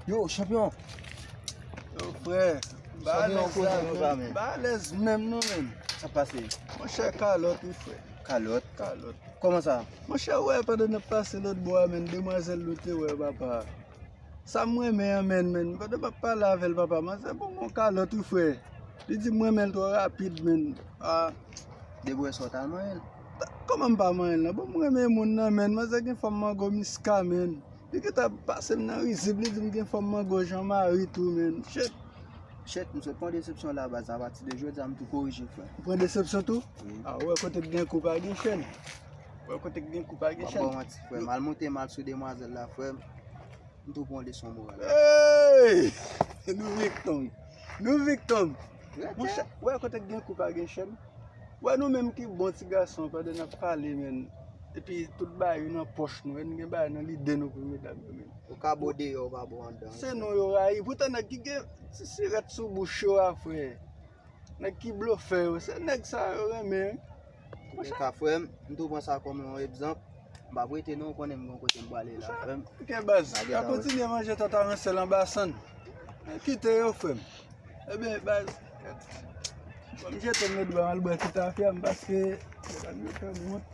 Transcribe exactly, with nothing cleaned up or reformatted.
Yo, chanpyon. Yo, frè, ba alèz la, menm. Ba alèz menm non, menm. Sa pase? Monchè, kalòt, wi, frè. Kalòt? Kalòt. Kòman sa? Monchè, ou wè, pandan n ap pase lòt bò a, menm, demwazèl nou te wè, papa. Sa m renmen an, menm, menm. Pandan m ap pale avè l, papa, manzè ban m yon kalòt, wi, frè. Li di m renmen l twò rapid, menm. Ah. Depi wè sa w t al manyen l. Kòman m pa manyen l, non? Bon, m renmen moun nan, menm. Manzè gen fòm mango miska, menm. Li gentan pase m nan rizib, li di m gen fòm mango Jan Mari tou, menm. Shit. Shit, m sot pran desepsyon la, baz. Apati de jodi a, m tou korije, frè. Ou pran desepsyon tou? Wi. Ah, ou wè kote k gen kou pa gen chèn. Ou wè kote k gen kou pa gen chèn. M ap ba w manti, frè. M al monte m al sou demwazèl la, frè. M tou pran leson moral. Hey! Nou viktim. Nou viktim. Monchè, ou wè kote k gen kou pa gen chèn? Ou wè nou menm ki bon ti gason pandan n ap pale, menm. Epi tout bagay yo nan pòch nou, nou gen bagay nan lide nou pou medam yo, menm. Ou ka bo deyò, ou pa bo anndan. Se nou yo rayi. Poutan nèg ki gen ti sirèt sou bouch yo a, frè. Nèg ki blofè yo, se nèg sa yo renmen. Antouka, frè m, m tou pran sa kòm yon egzanp. M p ap rete non, ou konnen m gen yon kote m prale la, frè m. Ok, baz, pa kontinye manje tòt aransèl anba sann. Kite yo, frè m. Ebyen, baz, bon, m jete m lòt bò, m al bwè ti tafya m, paske medam yo fè m wont.